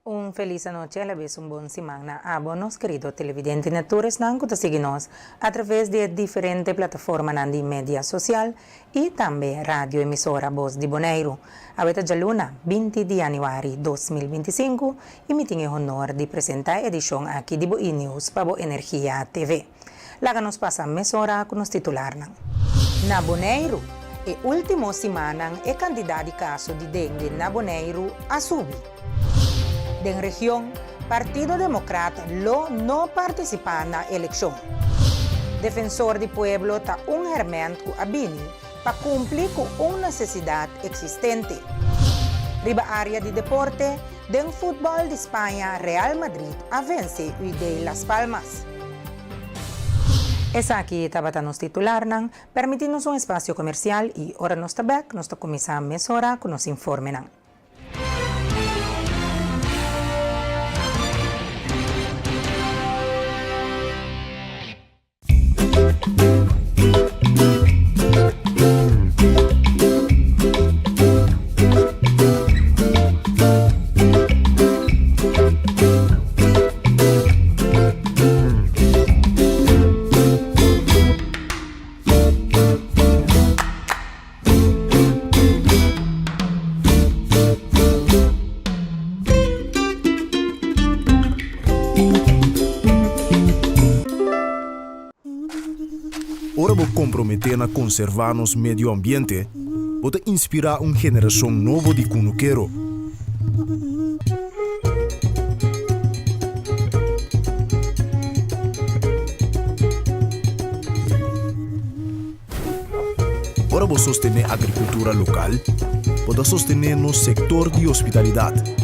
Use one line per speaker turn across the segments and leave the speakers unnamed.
Un felis anochi a la bes un bon siman na abo nos kerido televidente na tur esnan ku ta sigui nos a traves di e diferente plataformanan di media sosial i tambe radio emisora Bos di Boneiru. Awe ta djaluna, 20 di yanüari 2025 i mi tin e honor di presenta e edishon aki di bo E-News pa bo Energia TV. Laga nos pasa mesora ku nos titularnan. Na Boneiru, e último simannan e kantidat di kaso di dengue na Boneiru a subi. Den region, Partido Demokrat lo no partisipá na elekshon. Defensor di Pueblo ta un hèrmènt ku a bini pa kumpli ku un nesesidat eksistente. Riba área di deporte, den futbòl di Spaña Real Madrid a vense UD Las Palmas. Esaki tabata nos titularnan, permití nos un espasio komersial i ora nos ta bèk nos ta kuminsá mesora ku nos informenan.
Ora bo komprometé na konservá nos medio ambiente, bo ta inspirá un generashon nobo di kunukero. Ora bo sostené agrikultura lokal, bo ta sostené nos sektor di hospitalidat.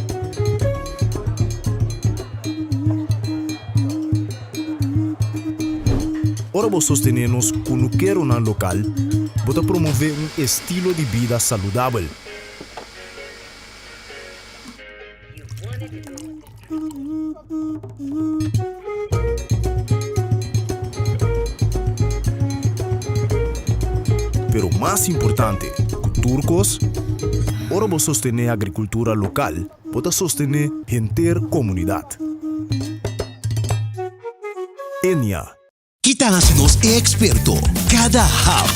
Ora bo sostené nos kunukeronan lokal, bo ta promové un estilo di bida saludabel. Pero mas importante ku tur kos, ora bo sostené agrikultura lokal, bo ta sostené henter komunidat. Enia.
Ki ta hasi nos e eksperto? Kada hap!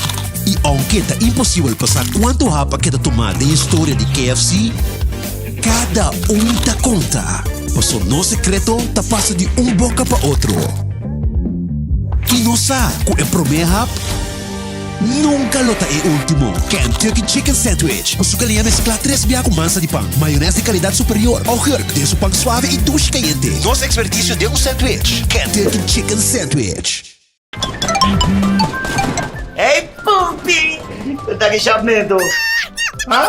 I ounke ta imposibel pa sa kuantu hap a keda tumá den historia di KFC, kada un ta konta, paso nos sekreto ta pasa di un boka pa otro. I nos sa ku e promé hap nunka lo ta e último. Kentucky Chicken Sandwich, ku su galiña mesklá tres bia ku mansa di pan, mayonès di kalidat superior, augurk den su pan suave i dushi kayente. Nos ekspertisio den un sandwich, Kentucky Chicken Sandwich.
Hey Pumpi! Bo ta ki shapmento? Ha?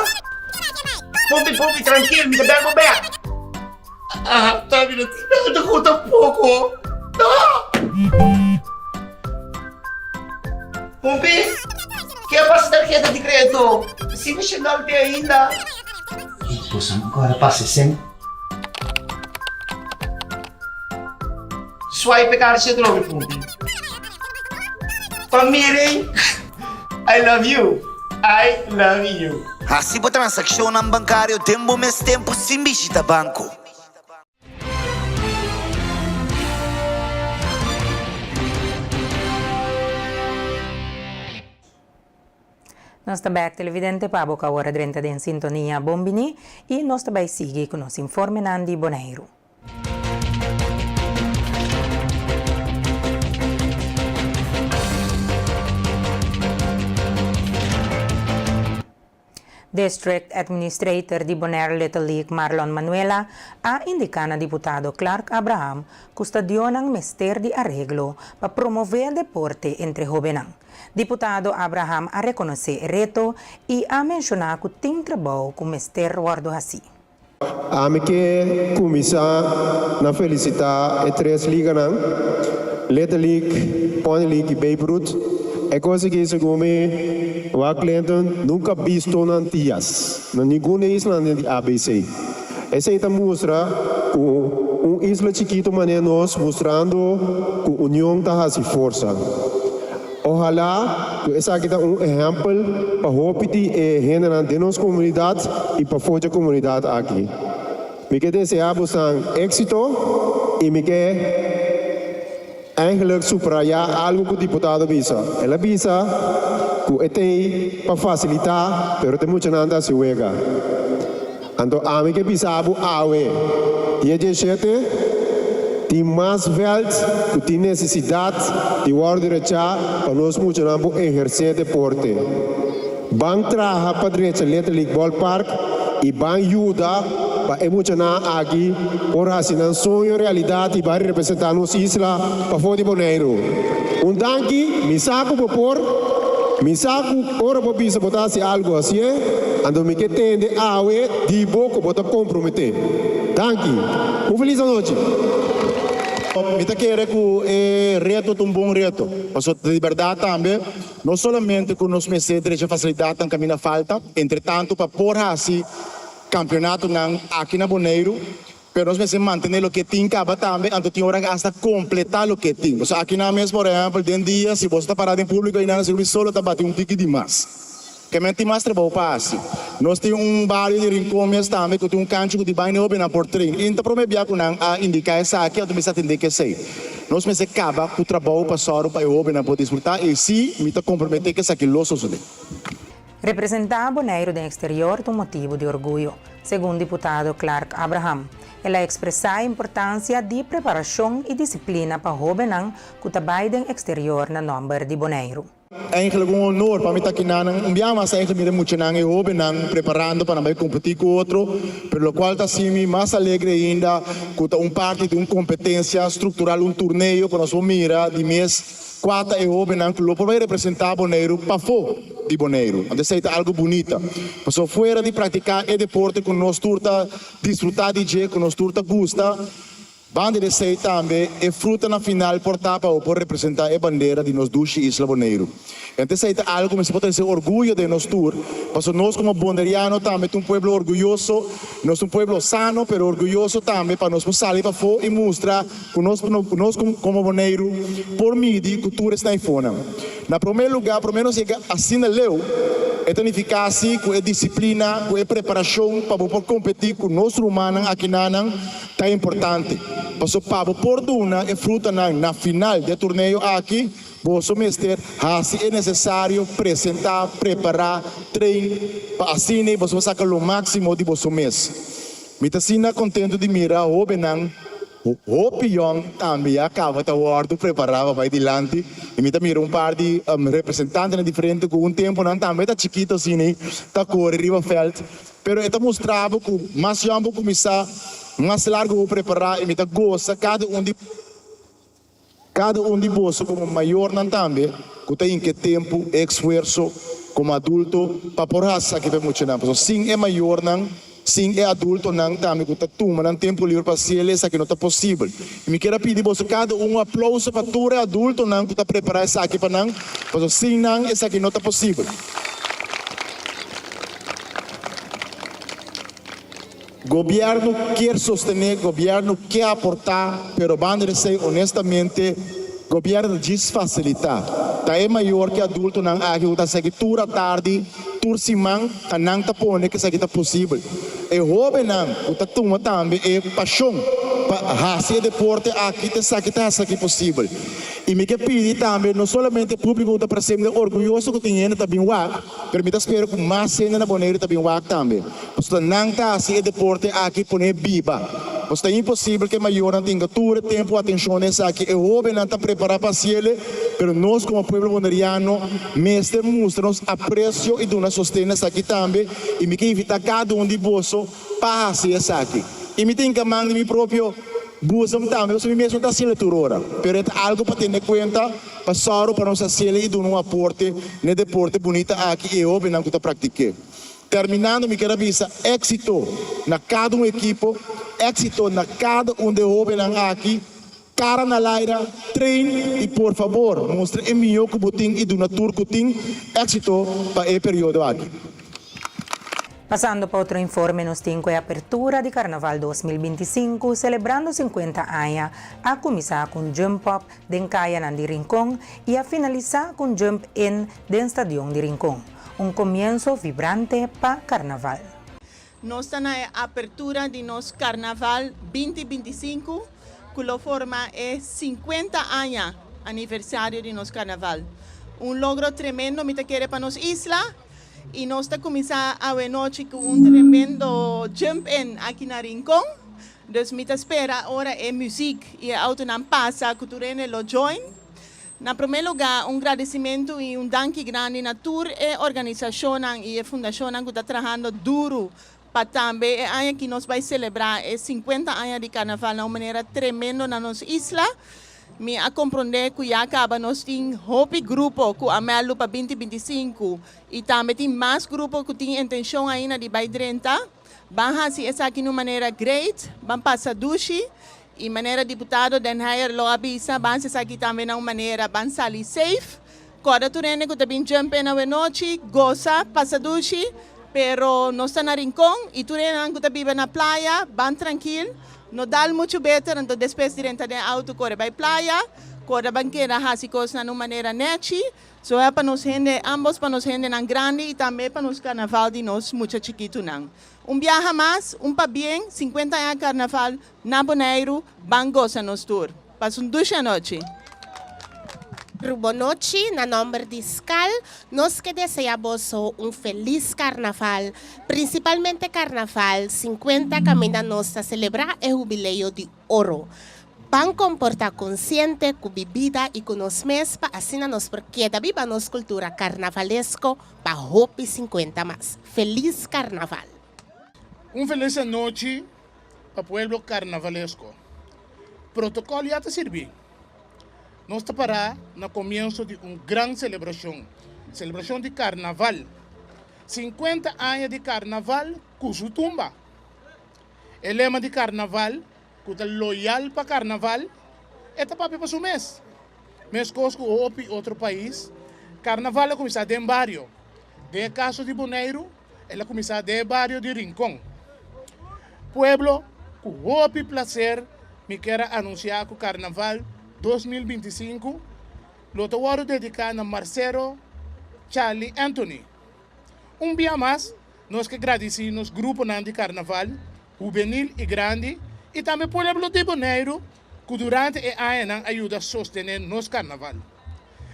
Pumpi, Pumpi, trankil, mi ta bel bo bek. Ah, ta mi no tin nada ku tampoko. No! Pumpi, ke a pasa tarheta di kredito? Si mi shendal te ainda.
Boso agora pasa sen.
Swipe e karchi atrobe, Pumpi. Pa miren, I love you, I love you.
Hasi bo transakshonnan bankario den bo mes tempu sin bishita banko.
Nos ta bek televidente pa bo ku awor a drenta den sintonia bon bini i nos ta bai sigui ku nos informenan di Boneiru. District Administrator di Bonaire Little League Marlon Manuela a indiká na diputado Clark Abraham ku stadionnan mester di areglo pa promové deporte entre hóbennan. Diputado Abraham a rekonosé e reto i a menshoná ku tin trabou ku mester wòrdu hasí.
Ami ke kuminsá na felisitá e tres liganan, Little League, Pony League i Babe Ruth. E kos aki segun mi wak Clinton nunka bisto na Antias, na ningun di e islanan di ABC. Esei ta mustra ku un isla chikitu manera nos mustrando ku union ta hasi forsa. Ohalá ku esaki ta un ehèmpel pa hopi di e hendenan den nos komunidat i pafó dje komunidat aki. Mi ke deseá bosan éksito i mi ke Eigenlijk subrayá algu ku diputado bisa. El a bisa ku e t'ei pa fasilitá, pero t'e muchanan ta hasi wega. Anto ami ke bisa bo awe, dia dieshete, tin mas vèlt ku tin nesesidat di wòrdu rechá pa nos muchanan por ehersé deporte. Ban traha pa drecha Little League Ballpark y ban yuda pa e muchanan aki por haci nan soño realidad y ban representa nos isla pafo di Boneiru. Un danki, mi sa cu bo por, mi sa cu ora bo bisa bo ta haci algo hacié, anto mi ke tende awe di bo cu bo ta compromete. Danki. Un feliz anochi.
Mi ta kere cu e reto ta un bon reto, pasobra di berdad tambe. No solamente ku nos mester drecha fasilidatnan kaminda falta, entretantu pa por hasi kampionatonan aki na Boneiru, pero nos mester mantené loke tin kaba tambe, anto tin ora asta kompletá loke tin. Pasobra aki nan mes, por ehèmpel, den dia si boso ta pará den públiko einan sigur solo ta bati un tiki di mas. Kemen tin mas trabou pa hasi. Nos tin un bario di Rincon mes tambe ku tin un kanchi ku tin baña hobennan por train. I ta prome bia ku nan a indiká esaki anto mester atendé ku esei. Nos mester kaba ku trabou pa sòru pa e hobennan por disfrutá i sí mi ta komprometé ku esaki lo sosodé.
Representá Boneiru den eksterior ta un motibu di orguyo, segun diputado Clark Abraham. El a ekspresá e importansia di preparashon i disiplina pa hóbennan ku ta bai den eksterior na nòmber di Boneiru.
Eigenlijk un honor pa mi ta aki nanan. Un bia mas eigenlijk mira e muchanan, e hobennan preparando pa nan bai competi cu otro, pero locual ta haci mi mas alegre ainda cu ta un parti di un competencia structural, un torneo pa nos por mira di mes cua ta e hobennan cu lo por bai representa Boneiru pafo di Boneiru. Anto esey ta algo bunita, pasobra fuera di practica e deporte cu nos tur ta disfruta di dje, cu nos tur ta gusta, Banda di esei tambe e fruta na final por ta pa bo por representá e bandera di nos dushi isla Boneiru. Enta esei ta algu ku mester por trese orguyo den nos tur, pasobra nos komo bonderiano tambe ta un pueblo orguyoso, nos ta un pueblo sano pero orguyoso tambe pa nos por sali pafó i mustra ku nos nos komo Boneiru por midi ku tur esnan eifonan. Na promé lugá, promé nos yega asina leu, e ta nifiká si ku e disiplina, ku e preparashon pa bo por kompetí ku nos rumannan akinanan, Ta importante, paso pa bo por duna e frutanan na final di e torneo aki, boso mester hasi e nesesario, presentá, prepará, train, pa asina boso por saka lo máksimo di boso mes. Mi ta asina kontentu di mira hóbennan hopi yòn tambe ya kaba ta wòrdu prepará pa bai dilanti i mi ta mira un par di representantenan diferente ku un tempu nan tambe ta chikitu asina ta kore riba vèlt. Pero e ta mustra bo ku mas yòn bo kuminsá, mas largu bo prepará i mi ta gosa kada un di kada un di boso komo mayornan tambe ku ta hinka e tempu, e esfuerso komo adulto pa por hasi esaki pa e muchanan. Pasobra sin e mayornan, sin e adultonan tambe ku ta tuma nan tempu liber pa hasi el, esaki no ta posibel. I mi kier a pidi boso kada un un aplouso pa tur e adultonan ku ta prepará esaki pa nan, pasobra sin nan esaki no ta posibel. Gobierno kier sostene, gobierno ke aporta, pero banda di esey honestamente gobierno ta djis facilita. Ta e mayor ke adultonan aki ku ta esaki tur atardi, tur siman, ta nan ta pone ku esaki ta posibel. E hobennan ku ta tuma tambe e pasion pa haci e deporte aki ta esaki ta haci esaki posibel. Y mi ke pidi tambe no solamente publico ku ta presente orguyoso ku tin hende ta bin wak, Pero mi ta spera ku mas hende na Boneiru ta bin wak tambe, pasobra nan ta hasi e deporte aki pone biba. Pasobra ta imposibel ku e mayornan tinga tur e tempu atenshon na esaki. E hóbennan ta prepará pa hasiel, pero nos komo pueblo boneriano mester mustra nos apresio i duna sosten na esaki tambe. I mi ke invitá kada un di boso pa hasi esaki. I mi ta hinka man di mi propio boezem tambe, pasobra mi mes no ta hasiel tur ora, pero e ta algu pa tene kuenta. Pa sòru pa nos hasiel i duna un aporte n'e deporte bunita aki i e hóbennan ku ta praktik'é. Terminando mi kier a bisa éksito na kada un ekipo, éksito na kada un di e hóbennan aki, kara na laira, train i por fabor mustra e mihó ku bo tin i duna tur ku tin, éksito pa e periodo aki.
Pasando pa otro informe nos tin cu e apertura di Carnaval 2025 celebrando 50 aña a cuminsa cu un jump up den kayanan di Rincon i a finalisá ku un jump in den stadion di Rincon. Un komienso vibrante pa karnaval.
Nos ta na e apertura di nos Karnaval 2025 ku lo forma e 50 aña aniversario di nos Karnaval. Un logro tremendo mi ta kere pa nos isla i nos ta kuminsá awe nochi ku un tremendo jump in aki na Rincon. Dus mi ta spera ora e muzik i e autonan pasa ku tur hende lo join. Na promé lugá un gradisimentu i un danki grandi na tur e organisashonnan i e fundashonnan ku ta trahando duru pa tambe e aña aki nos bai selebrá e 50 aña di Karnaval na un manera tremendo na nos isla. Mi a komprondé ku ya kaba nos tin hopi grupo ku a mèldu pa 2025 i tambe tin mas grupo ku tin intenshon ainda di bai drenta. Ban hasi esaki na un manera great, ban pasa dushi i manera diputado Den Heyer lo a bisa, ban hasi esaki tambe na un manera ban sali safe. Kòrda tur hende ku ta bin jump in awenochi, gosa, pasa dushi, pero nos ta na Rincon i tur hendenan ku ta biba na playa, ban trankil, no dal muchu beter, anto despues di renta den auto kore bai playa, kòrda ban keda hasi kosnan na un manera nèchi. Soe pa nos hende, ambos pa nos hendenan grandi i tambe pa nos karnaval di nos mucha chikitunan. Un biaha mas, un pabien, 50 aña karnaval na Boneiru, ban gosa nos tur. Pasa un dushi anochi.
Bonochi, na nòmber di skal, nos ke deseá boso un felis karnaval, prinsipalmente karnaval 50 kaminda nos ta selebrá e hubileo di oro. Ban komportá konsiente ku bibida i ku nos mes pa asina nos por keda biba nos kultura karnavalesko pa hopi 50 mas. Felis Karnaval!
Un felis anochi pa pueblo karnavalesko. Protokòl ya ta sirbí. Nos ta pará na komienso di un gran selebrashon, selebrashon di karnaval. 50 aña di karnaval ku su tumba. E lema di karnaval ku ta loyal pa karnaval, e ta papia pa su mes. Meskos ku hopi otro pais, karnaval a kuminsá den bario. Den e kaso di Boneiru, el a kuminsá den e bario di Rincon. Pueblo, ku hopi plaser mi kier a anunsiá ku Karnaval 2025 lo ta wòrdu dediká na Marcero Charlie Anthony. Un bia mas, nos ke gradisí nos gruponan di karnaval, hubenil i grandi, i tambe pueblo di Boneiru ku durante e añanan a yuda sostené nos karnaval.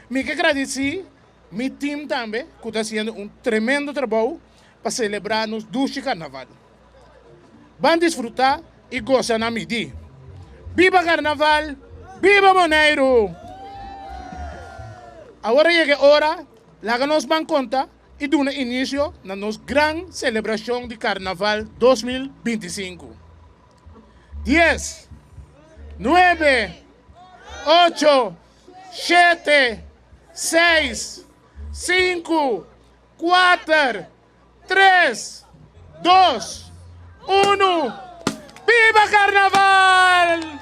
Mi ke gradisí mi tim tambe ku ta hasiendo un tremendo trabou pa selebrá nos dushi karnaval. Ban disfrutá i gosa na midí. Biba karnaval! Biba Boneiru! Awor a yega e ora, laga nos ban konta i duna inisio na nos gran selebrashon di Karnaval 2025. 10, 9, 8, 7, 6, 5, 4, 3, 2, 1, Biba Karnaval!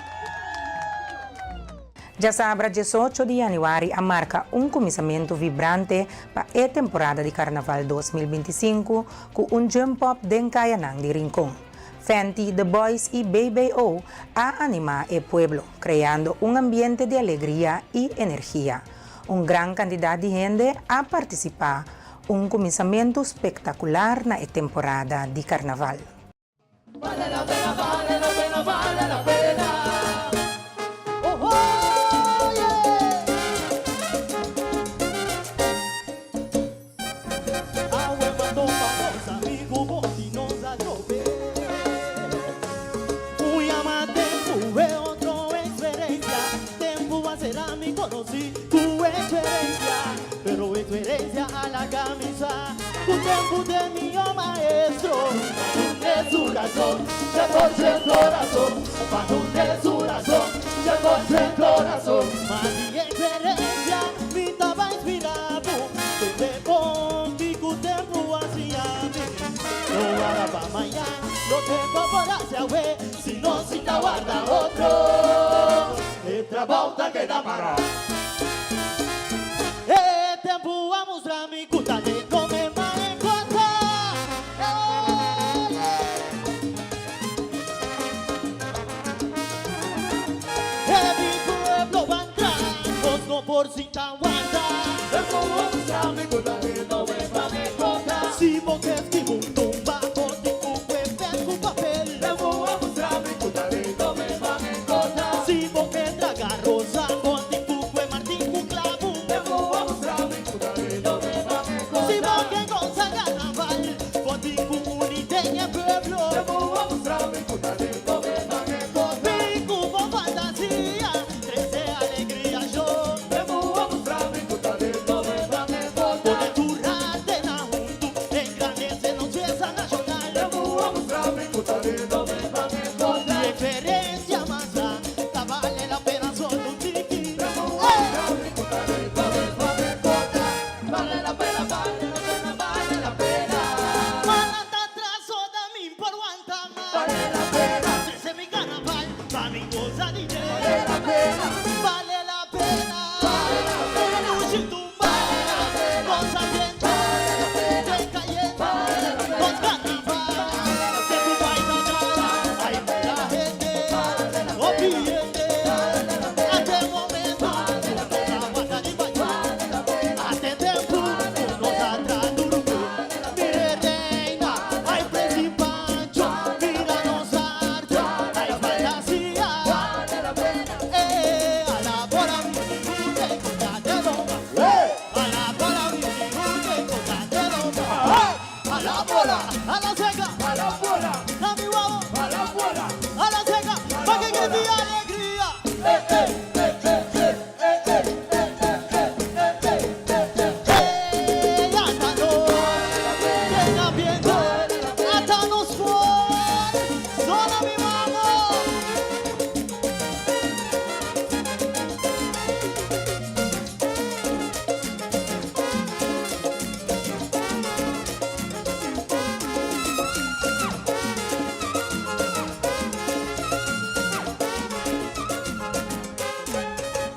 Djasabra 18 di yanüari a marka un kuminsamentu vibrante pa e temporada di Karnaval 2025 ku un jump up den kayanan di Rincon. Fenty, The Boys i BBO a animá e pueblo, kreando un ambiente di alegria i energia. Un gran kantidat di hende a partisipá, un kuminsamentu spektakular na e temporada di Karnaval.
Vale la pena, vale la pena, vale la pena. Oh, oh, yeah. Awe mando pa nos amigo bon di nos atrobe. Un yama tempu e otro experiencia. Tempu a sera mi conoci cu experiencia. Pero experiencia a laga mi sa cu tempu t'e miho maestro. Pa dun'e su razon, 100% razon. Pa dun'e su razon, 100% razon. Ma di experiencia mi ta bai inspira bo. Tende bon ki cu tempu a siña mi. No warda pa mañan, loke bo por haci awe. Si no sinta warda otro, e trabou ta keda pará. E tempu a mustra mi ku ta den kome ma e kota. E mi pueblo ban tra, nos no por sinta warda. Tempu a mustra mi ku ta den kome ma e kota. Si bo ke skibi un tumba, bo tin ku kue. gosa di dje. Bale la pena, bale la pena, bale la pena. Dushi tumba, nos ambiente, den cayente, nos carnaval. Te ku bai ta gana, ai mira hende, hopi hende. Ate momento, nos a waka riba dje. Ate tempu, nos a traha duru p'e. Mire reina, ai presi Pancho, mira nos arte, ai fantasia. Eh, a la bola bini hunde con de loma. A la bola bini hunde con de loma. A la bola, a la seca, a la bola, na mi guabo, a la bola, a la seca, pa que grite alegría. Eh, eh, eh, eh, eh, eh, eh, eh, eh, eh, eh, eh, eh. Ata nos, den ambiente, ata nos por, zona mi mamo.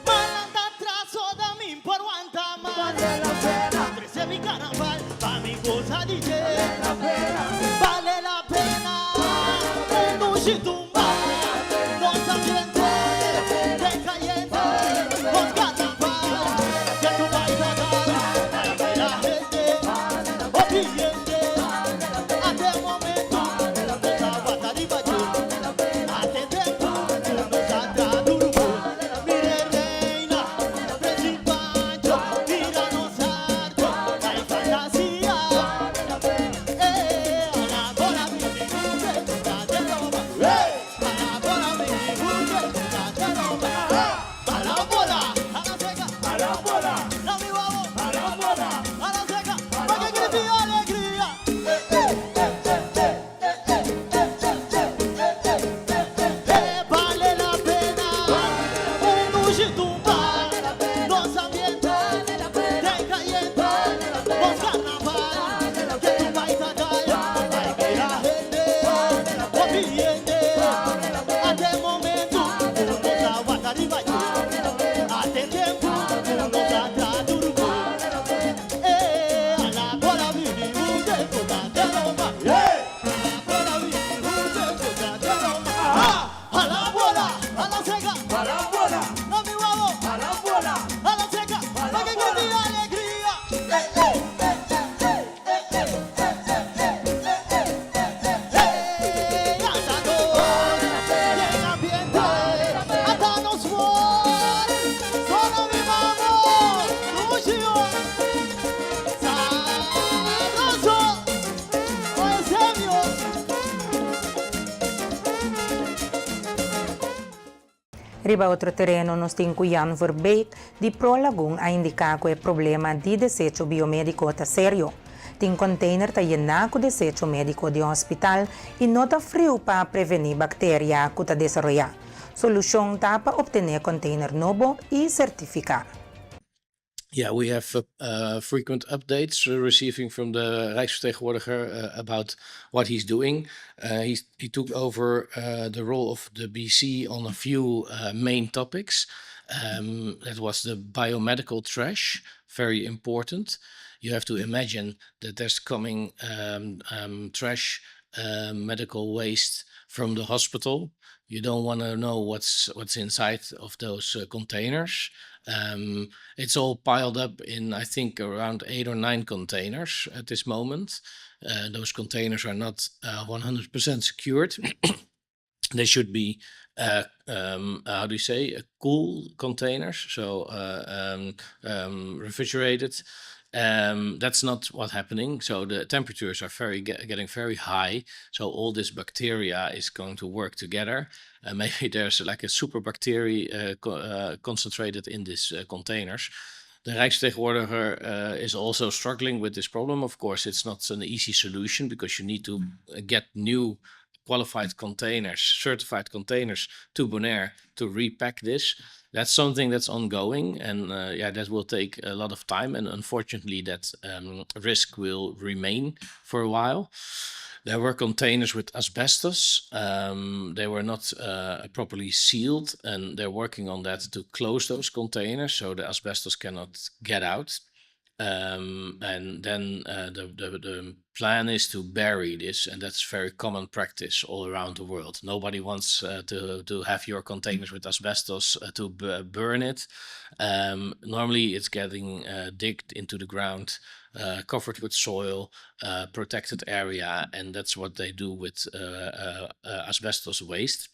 Malanda traso da mi por wanta mas. Vale la pena. Trece mi carnaval pa mi goza di dje. Vale la pena. Vale la pena. Un dushi tumba. Nos ambiente. Den cayente. Nos carnaval. Que tu baila gana. Ay mira hende. Hopi hende. Ate momento. Nos a waka riba dje. Ate tempo. Nos a traha duru. Mire reina. Presi Pancho. Mira nos arte. Ay fantasia. Eh, a la bola bini hunde de loma. A la bola bini hunde de loma. A la bola, a la seca, a la bola, na mi guabo, a la bola, a la seca, pa que grite alegría. Eh, eh, eh, eh, eh, eh, eh, eh, eh, eh, eh, eh, eh, eh. Vale la pena, un dushi tumba, nos ambiente, den cayente, nos carnaval, que tu baita gaya, ay mira hende, hopi hende, ate momento, nos a waka riba dje, ate tempo, nos a traha duru. Eh, a la bola bini hunde de loma. A la bola bini hunde de loma. A la bola, a la seca, a la bola, na mi guabo, a la bola, a la seca, pa que grite alegría. Eh, eh, eh, eh, eh, eh, eh, eh, eh, eh, eh, eh, eh. Ata nos, den ambiente, ata nos por, solo mi mamo, dushi sabroso, Eusebio.
Riba otro tereno nos tin ku Jan Verbeek di Pro Lagun a indiká ku e problema di desecho biomédiko ta serio. Tin container ta yená ku desecho médiko di hospital i no ta friu pa prevení bakteria ku ta desaroyá. Solushon ta pa optené container nobo i sertifiká.
Yeah, we have frequent updates receiving from the Rijksvertegenwoordiger about what he's doing. He took over the role of the BC on a few main topics. That was the biomedical trash, very important. You have to imagine that there's coming trash, medical waste from the hospital. You don't want to know what's inside of those containers. It's all piled up in, I think, around eight or nine containers at this moment. Those containers are not 100% secured. They should be, how do you say, cool containers, so refrigerated. That's not what's happening. So the temperatures are very getting very high. So all this bacteria is going to work together. Maybe there's like a super bacteria concentrated in these containers. The Rijksvertegenwoordiger is also struggling with this problem. Of course, it's not an easy solution because you need to get new qualified containers, certified containers to Bonaire to repack this. That's something that's ongoing, and yeah, that will take a lot of time. And unfortunately, that risk will remain for a while. There were containers with asbestos. Um, they were not uh, properly sealed, and they're working on that to close those containers so the asbestos cannot get out. Um, and then uh, the, the, the plan is to bury this, and that's very common practice all around the world. Nobody wants uh, to, to have your containers with asbestos uh, to burn it. Um, normally, it's getting uh, digged into the ground, uh, covered with soil, uh, protected area, and that's what they do with uh, asbestos waste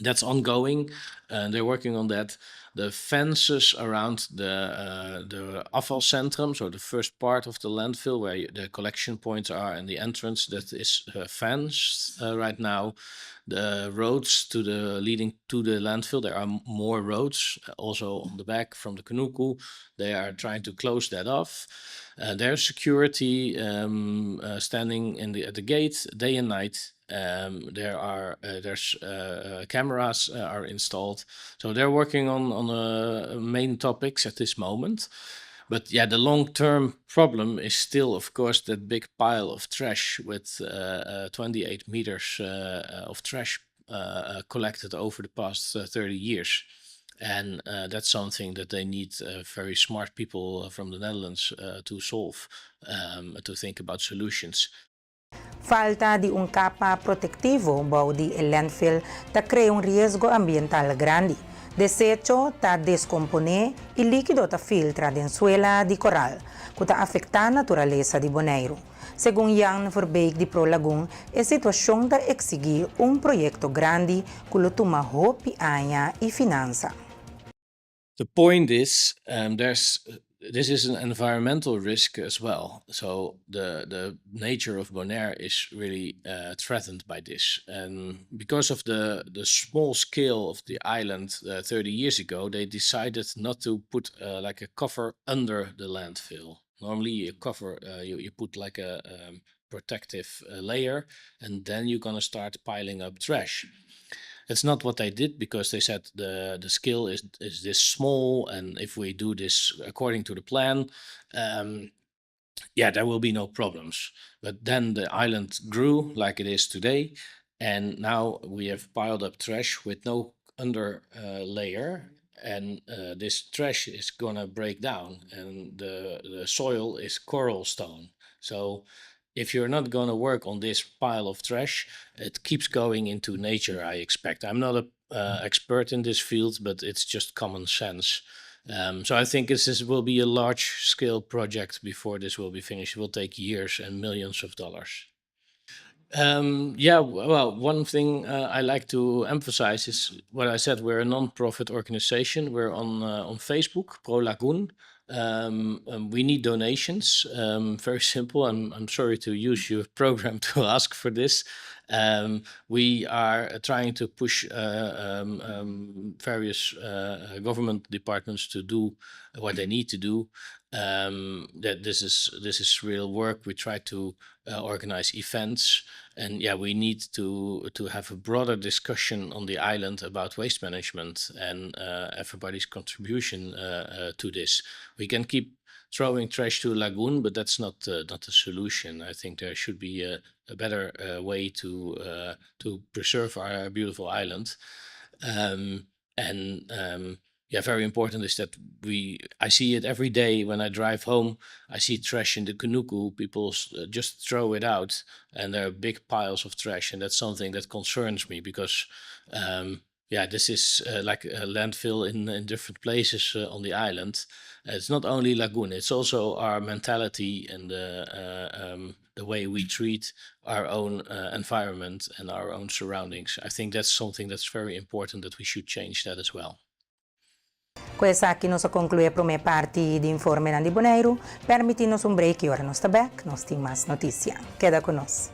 that's ongoing and they're working on that. The fences around the uh, the afvalcentrum, so the first part of the landfill where the collection points are and the entrance that is uh, fenced uh, right now. The roads to the leading to the landfill, there are more roads uh, also on the back from the Kunuku. They are trying to close that off. Uh, there's security um, uh, standing in the at the gate day and night um, there are uh, there's uh, uh, cameras uh, are installed, so they're working on on uh, main topics at this moment. But yeah, the long term problem is still, of course, that big pile of trash with uh, 28 meters of trash collected over the past 30 years. And that's something that they need very smart people from the Netherlands to solve, um, to think about solutions.
Falta di un kapa protektivo bou di e landfill ta krea un riesgo ambiental grandi. Desecho ta deskomponé i líkido ta filtra den suela di koral, ku ta afektá naturalesa di Boneiru. Segun Jan Verbeek di Pro Lagun, e situashon ta eksigí un proyekto grandi ku lo tuma hopi aña i finansa.
The point is, um, there's this is an environmental risk as well. So the the nature of Bonaire is really uh, threatened by this, and because of the the small scale of the island uh, 30 years ago, they decided not to put uh, like a cover under the landfill. Normally, you cover uh, you you put like a um, protective uh, layer, and then you're gonna start piling up trash. That's not what they did because they said the the scale is is this small, and if we do this according to the plan, um, yeah, there will be no problems. But then the island grew like it is today, and now we have piled up trash with no under uh, layer, and uh, this trash is gonna break down, and the the soil is coral stone. So if you're not going to work on this pile of trash, it keeps going into nature, I expect. I'm not a uh, expert in this field, but it's just common sense. Um, so I think this is, will be a large scale project before this will be finished. It will take years and millions of dollars. Um, yeah, well, one thing uh, I like to emphasize is what I said. We're a non-profit organization. We're on uh, on Facebook, Pro Lagun. Um, um, we need donations. Um, very simple. I'm, I'm sorry to use your program to ask for this. Um, we are uh, trying to push uh, um, um, various uh, government departments to do what they need to do. that this is this is real work. We try to uh, organize events, and yeah, we need to to have a broader discussion on the island about waste management and uh, everybody's contribution uh, uh, to this. We can keep throwing trash to a lagoon, but that's not uh, not the solution. I think there should be a, a better uh, way to uh, to preserve our beautiful island. Um, and um, yeah, very important is that we. I see it every day when I drive home. I see trash in the Kunuku. People uh, just throw it out, and there are big piles of trash, and that's something that concerns me because, um, yeah, this is uh, like a landfill in in different places uh, on the island. It's not only lagoon; it's also our mentality and the uh, um, the way we treat our own uh, environment and our own surroundings. I think that's something that's very important that we should change that as well.
Ku esaki nos a konkluí e promé parti di Informenan di Boneiru. Permití nos un break i ora nos ta bèk, nos tin mas notisia. Keda ku nos.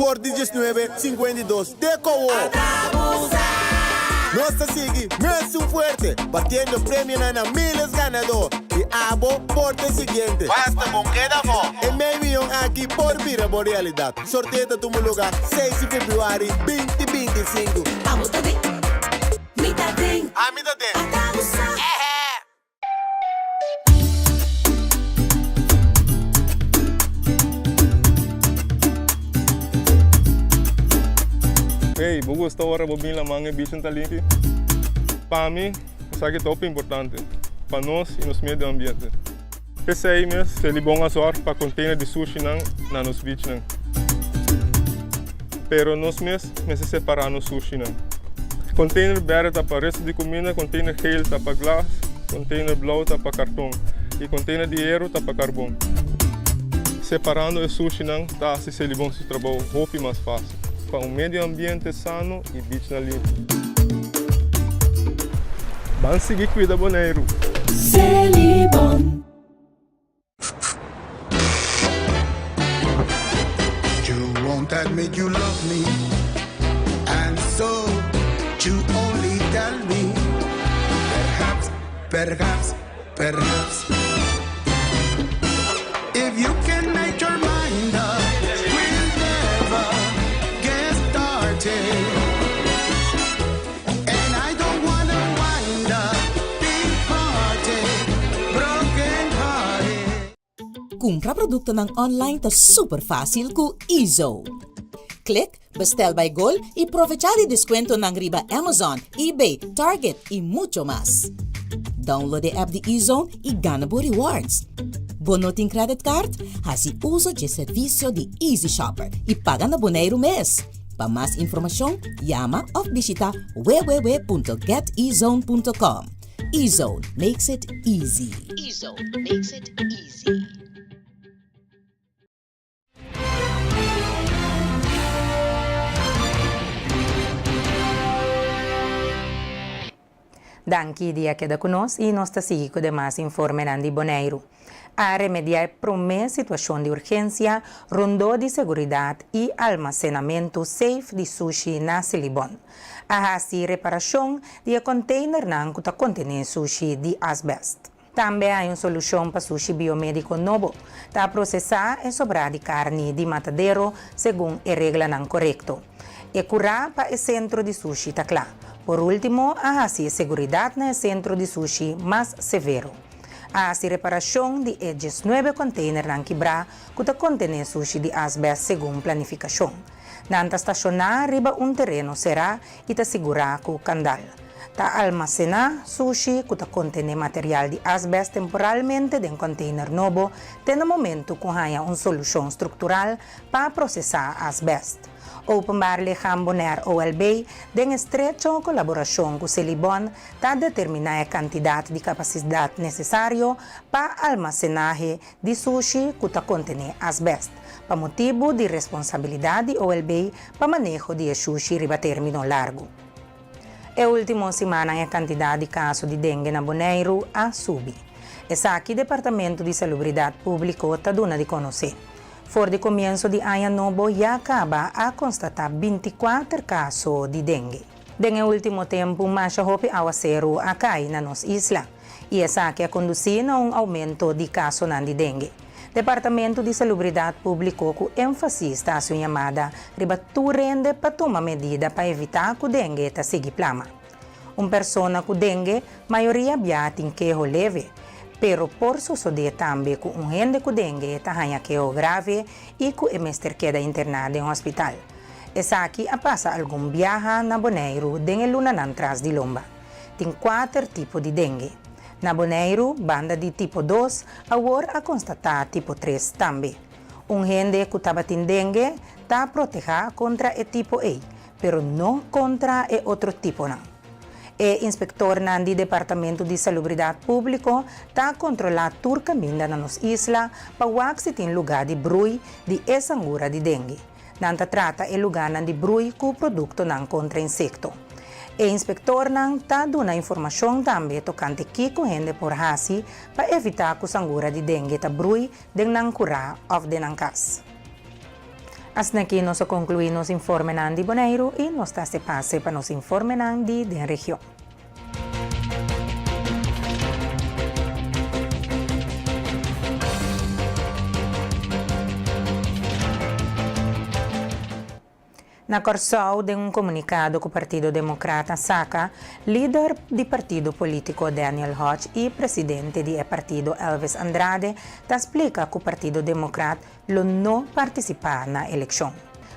For di 19, 52 te ku awor. Nos ta sigui mesun fuerte, batiendo premionan na miles ganadó. I abo por ta e siguiente. Basta bon keda afó. E mei miyon aki por bira bo realidat. Sorteo ta tuma lugá seis di febrüari binti 25.
Abo ta den, mi ta den.
Ami ta den.
Ata bo sa.
Ehe!
Hey, bo gusta ora bo bin laman e bichin ta limpi? Pa mi, esaki ta hopi importante pa nos y nos medio ambiente. P'esei mes, Selibon a zorg pa container di sushinan na nos beachnan. Pero nos mes mester separa nos sushinan. Container berde ta pa resto di cuminda, container geel ta pa glas, container blauw ta pa carton y container di hero ta pa carbon. Separando e sushinan ta haci Selibon su trabou hopi mas facil pa un medio ambiente sano y beachnan limpi. Ban sigui cuida Boneiru!
Selibon.
You won't admit you love me And so you only tell me Perhaps, perhaps, perhaps If you can make your mind up We'll never get started And I don't wanna wind up Big hearted, broken hearted
Kumpra produktonan online ta super fásil ku Ezo. Klik Bestel by Gol i provechá di deskuentonan riba Amazon, eBay, Target i mucho mas. Download e app di Ezone i gana bo rewards. Bo no tin credit card? Hasi uso dje servisio di Easy Shopper i paga na Boneiru mes. Pa mas informashon, yama òf bishitá www.getezone.com. Ezone makes it easy.
Ezone makes it easy.
Danki di a keda ku nos i nos ta sigui ku demas informenan di Boneiru. A remediá e promé situashon di urgensia rondó di seguridat i almasenamentu safe di sushi na Silibon. A hasi reparashon di e konteinernan ku ta kontené sushi di asbèst. Tambe hay un solushon pa sushi biomédiko nobo. Ta prosesá e sobrá di karni di matadero segun e reglanan korekto. E kurá pa e sentro di sushi ta kla. Por último a hasi e seguridat na e sentro di sushi mas severo. A hasi reparashon di e diesnuebe konteinernan kibrá ku ta kontené sushi di asbèst segun planifikashon. Nan ta stashoná riba un tereno será i ta sigurá ku kandal. Ta almasená sushi ku ta kontené material di asbèst temporalmente den kònteiner nobo te na momentu ku haña un solushon struktural pa prosesá asbèst. Openbaar Lichaam Bonaire, OLB, den estrecho kolaborashon ku Selibon ta determiná e kantidat di kapasidat nesesario pa almasenahe di sushi ku ta kontené asbèst, pa motibu di responsabilidat di OLB pa maneho di e shushi riba término largu. E último simannan e kantidat di kaso di dengue na Boneiru a subi. Esaki Departamento di Salubridat Públiko ta duna di konosé. For di komienso di aña nobo ya kaba a konstatá 24 kaso di dengue. Den e último tempu masha hopi awaseru a kai na nos isla i esaki a kondusí na un oumento di kasonan di dengue. Departamento di Salubridat Públiko ku énfasis ta hasi un yamada riba tur hende pa tuma medida pa evitá ku dengue ta sigui plama. Un persona ku dengue mayoria bia tin keho leve, pero por sosodé tambe ku un hende ku dengue ta haña keho grave i ku e mester keda interná den hospital. Esaki a pasa algun biaha na Boneiru den e lunanan tras di lomba. Tin kuater tipo di dengue. Na Boneiru, banda di tipo dos, awor a konstatá tipo tres tambe. Un hende ku tabatin dengue ta protehá kontra e tipo ei, pero no kontra e otro tiponan. E inspektornan di Departamento di Salubridat Públiko ta kontrolá tur kaminda na nos isla pa wak si tin lugá di brui di e sangura di dengue. Nan ta trata e lugánan di brui ku produktonan kontra insekto. E inspektornan ta duna informashon tambe tokante kiko hende por hasi pa evitá ku sangura di dengue ta brui den nan kurá òf den nan kas. Asina aki nos a konkluí nos informenan di Boneiru i nos ta pasa pa nos informenan di den region. Na Kòrsou, den un komunikado ku Partido Demokrat a saka, lider di partido polítiko Daniel Hodge i presidente di e partido Elvis Andrade ta splika ku Partido Demokrat lo no partisipá na elekshon.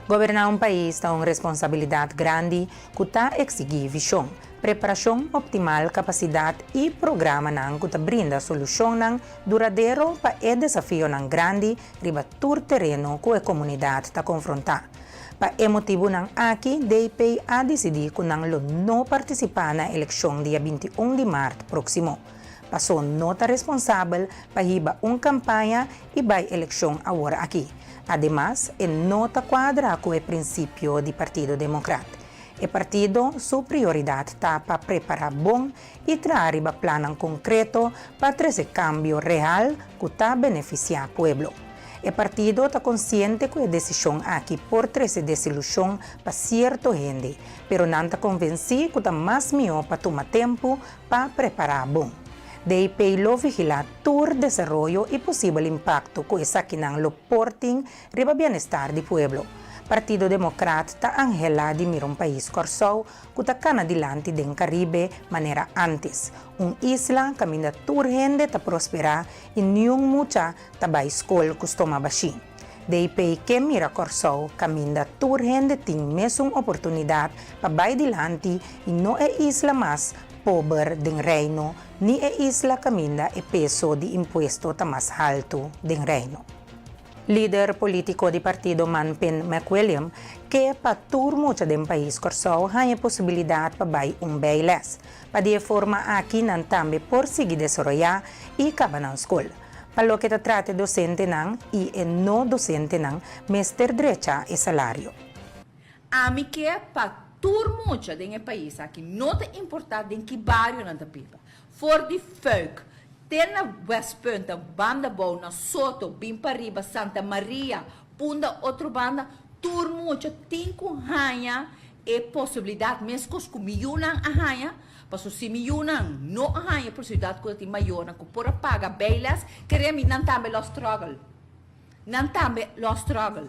Goberná un pais ta un responsabilidat grandi ku ta eksigí vishon, preparashon optimal, kapasidat i programanan ku ta brinda solushonnan duradero pa e desafionan grandi riba tur tereno ku e komunidat ta konfrontá. Pa e motibunan aki DP a disidí ku nan lo no partisipá na elekshon dia 21 di mart próksimo. Paso no ta responsabel pa hiba un kampaña i bai elekshon awor aki. Ademas, e no ta kuadra ku e prinsipio di Partido Demokrat. E partido su prioridat ta pa prepará bon i traha riba plannan konkreto pa trese kambio real ku ta benefisiá pueblo. E partido ta konsiente ku e desishon aki por trese desilushon pa sierto hende, pero nan ta konvensí ku ta mas mihó pa tuma tempu pa prepará bon. DP lo vigilá tur desaroyo i posibel impakto ku esakinan lo por tin riba bienestar di pueblo. Partido Demokrat ta anhelá di mira un pais Kòrsou ku ta kana dilanti den Karibe manera ántes, un isla kaminda tur hende ta prosperá i niun mucha ta bai skol ku stoma bashí. DP ke mira Kòrsou kaminda tur hende tin mesun oportunidat pa bai dilanti i no e isla mas pober den Reino ni e isla kaminda e peso di impuesto ta mas haltu den Reino. Lider polítiko di partido Manpin McWilliam ke pa tur mucha den pais Kòrsou haña posibilidat pa bai un bijles. Pa di e forma aki nan tambe por sigui desaroyá i kaba nan skol. Pa loke ta trata e dosentenan i e no dosentenan mester drecha e salario.
Ami ke pa tur mucha den e pais aki no ta importá den ki bario nan ta biba. For di Fuik te na Westpunt, banda bou na Soto, bin pariba Santa Maria, Punda otro banda, tur mucha tin ku haña e posibilidat meskos ku mi yunan a haña, paso si mi yunan no a haña e posibilidat ku ta tin mayornan ku por a paga bijles, kere mi nan tambe lo struggle, nan tambe lo struggle.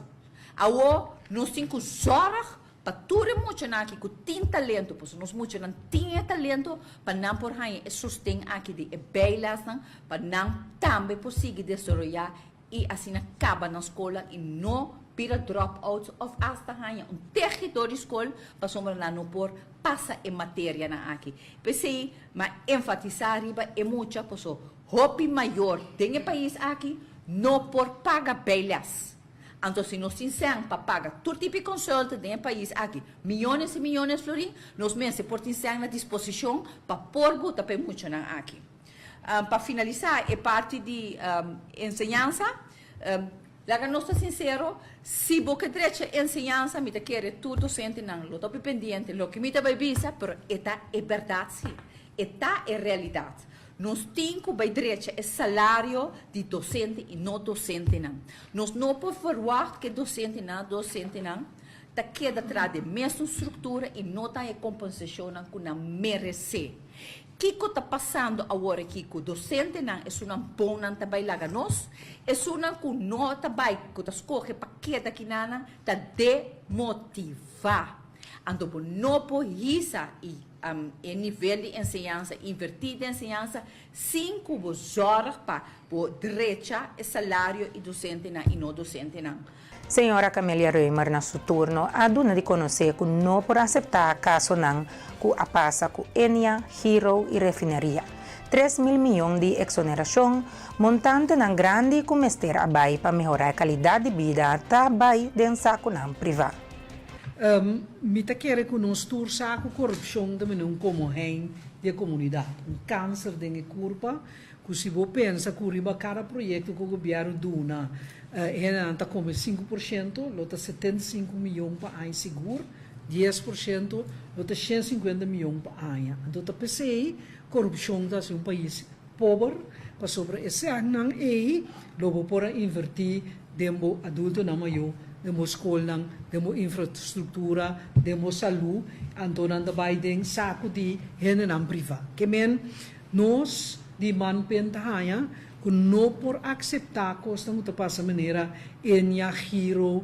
Awo nos tin ku zorg Pa tur e muchanan aki ku tin talento, pasobra nos muchanan tin e talento, pa nan por haña e sosten aki di e bijlesnan, pa nan tambe por sigui desaroyá i asina kaba nan skolnan i no bira drop-outs òf asta haña un tehidor di skol pasobra nan no por pasa e materianan aki. P'esei mi a enfatisá riba e mucha pasobra hopi mayor den e pais aki no por paga bijles. Anto si nos tin sèn pa paga tur tipo di consulta den e pais aki, miyones y miyones florin, nos mester por tin sèn na disposicion pa por buta pa e muchanan aki. Pa finalisa e parti di enseñansa, laga nos ta sincero, si bo ke drecha enseñansa mi ta kere tur docentenan lo ta hopi pendiente loke mi ta bay bisa, pero e ta e berdad si, e ta e realidad. Nos tin ku bai drecha e salario di dosente i no dosentenan. Nos no por verwagt ku e dosentenan dosentenan ta keda traha den mesun struktura i no ta haña e kompensashonnan ku nan meresé. Kiko ta pasando awor aki ku dosentenan esunnan bonnan ta bai laga nos, esunnan ku no ta bai ku ta skohe pa keda kinanan ta demotivá. Anto bo no por hisa i. E nivel di enseñansa, invertí den enseñansa sin ku bo zòrg pa bo drecha e salario i dosentenan i no dosentenan.
Señora Camelia Römer na su turno a duna di konosé ku no por aseptá kasonan ku a pasa ku Ennia, Giro i refineria. 3000 mion di eksonerashon, montantenan grandi ku mester a bai pa mehorá e kalidat di bida ta bai den sakunan privá.
Mi ta kere ku nos tur sa ku korupshon ta mene un komohein di e komunidat, un kanser den e kurpa, ku si bo pensa ku riba kada proyekto ku gobièrnu duna e hendenan ta kome 5%, lo ta 75 miyon pa aña sigur, 10% lo ta 150 miyon pa aña. Anto ta p'esei korupshon ta hasi un pais pober, pasobra e sènnan ei lo bo por a invertí den bo adultonan mayó. Den bo skolnan, den bo infrastruktura, den bo salú, anto nan ta bai den saku di hendenan privá. Ke men nos di Manpen ta haña ku no por akseptá kosnan ku ta pasa manera Ennia, Giro,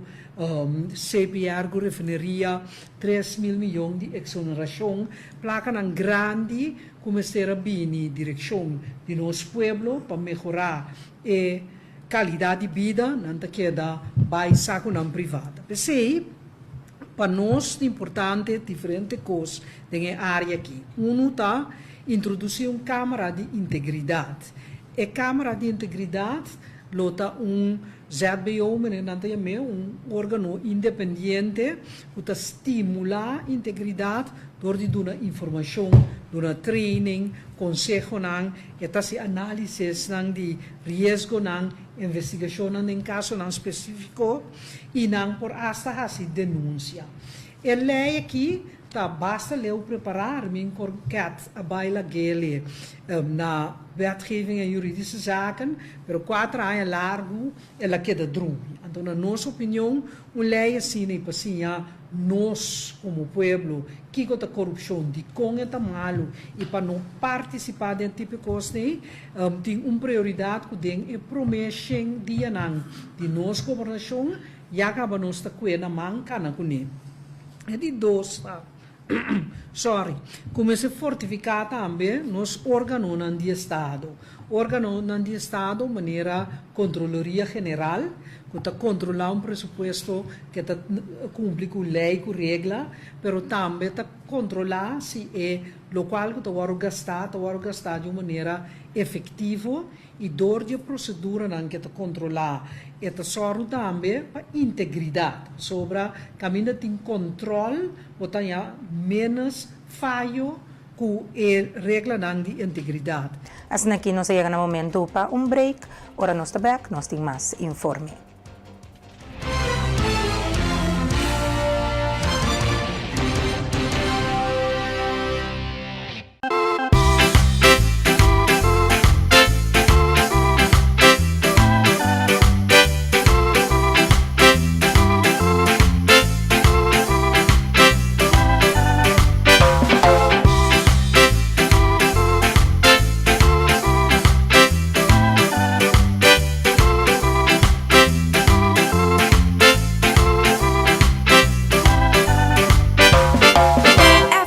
CPR ku refineria, 3000 miyon di eksonerashon, plakanan grandi ku mester a bini direkshon di nos pueblo pa mehorá e Kalidat di bida, nan ta keda bai sakunan privá. P'esei, pa nos ta importante diferente kos den e área akí. Unu ta introdusí un kámara di integridat. E kámara di integridat lo ta un ZBO, manera nan ta yam'é, un órgano independiente ku ta stimulá integridat dor di duna informashon, duna training, konsehonan, e ta hasi análisisnan di riesgonan, investigashonnan den kasonan spesífiko i nan por asta hasi denunsia. E lei aki ta basta leu prepará, Armin Korket a bai lag'ele na Wetgeving en Juridische Zaken, pero kuater aña largu el a keda drumi. Anto na nos opinion un lei asina i pa siña nos komo pueblo kiko ta korupshon, dikon e ta malu i pa no partisipá den tipo e kosnan tin un prioridat ku den e promé shen dianan di nos gobernashon ya kaba nos ta kue na man kana kuné. E di dos ta sorry, ku mester fortifiká tambe nos órganonan di estado. Órganonan di estado manera Kontroloria General, ku ta kontrolá un presupuesto ku ta kumpli ku lei ku regla, pero tambe ta kontrolá si e lokual ku ta wòrdu gastá ta wòrdu gastá di un manera efektivo i dor di e proseduranan ku e ta kontrolá e ta sòru tambe pa integridat. Pasobra kaminda tin kòntròl bo ta haña ménos fayo ku e reglanan di integridat.
Asina aki nos a yega na momento pa un break. Ora nos ta bek nos tin mas informe.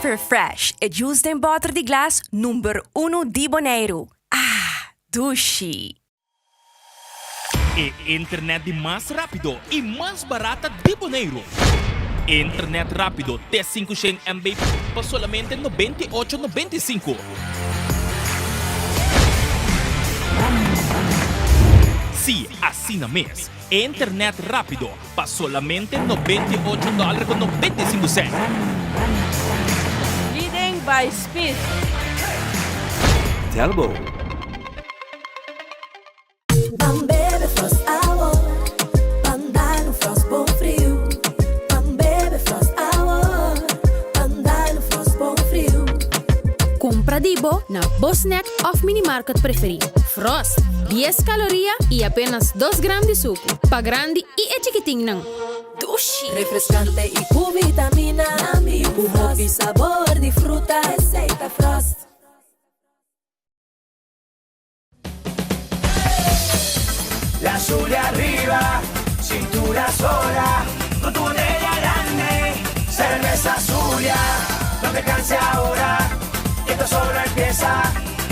Everfresh, e juice den bòter di glas number uno di Boneiru. Ah, dushi!
E internet di mas rápido i mas barata di Boneiru. Internet rápido te 500 MB pa solamente 98 95. Sí, asina mes. Internet rápido pa solamente 98 dòler ku 95 sènt.
Leading by speed.
Telbo.
Ban bebe Frost awo, ban dal un Frost bon friu. Ban bebe Frost awo, ban dal un Frost bon friu.
Kumpra di bo na bo snack òf minimarket preferí. Frost, dies kaloria i apenas dos gram di suku. Pa grandi i e chikitinnan.
Dushi! Refreskante i ku vitamina, ku hopi sabor di fruta, esei ta Frost.
La Zulia arriba, cintura sola, con tu botella grande, cerveza Zulia, no te canses ahora, que esto solo empieza,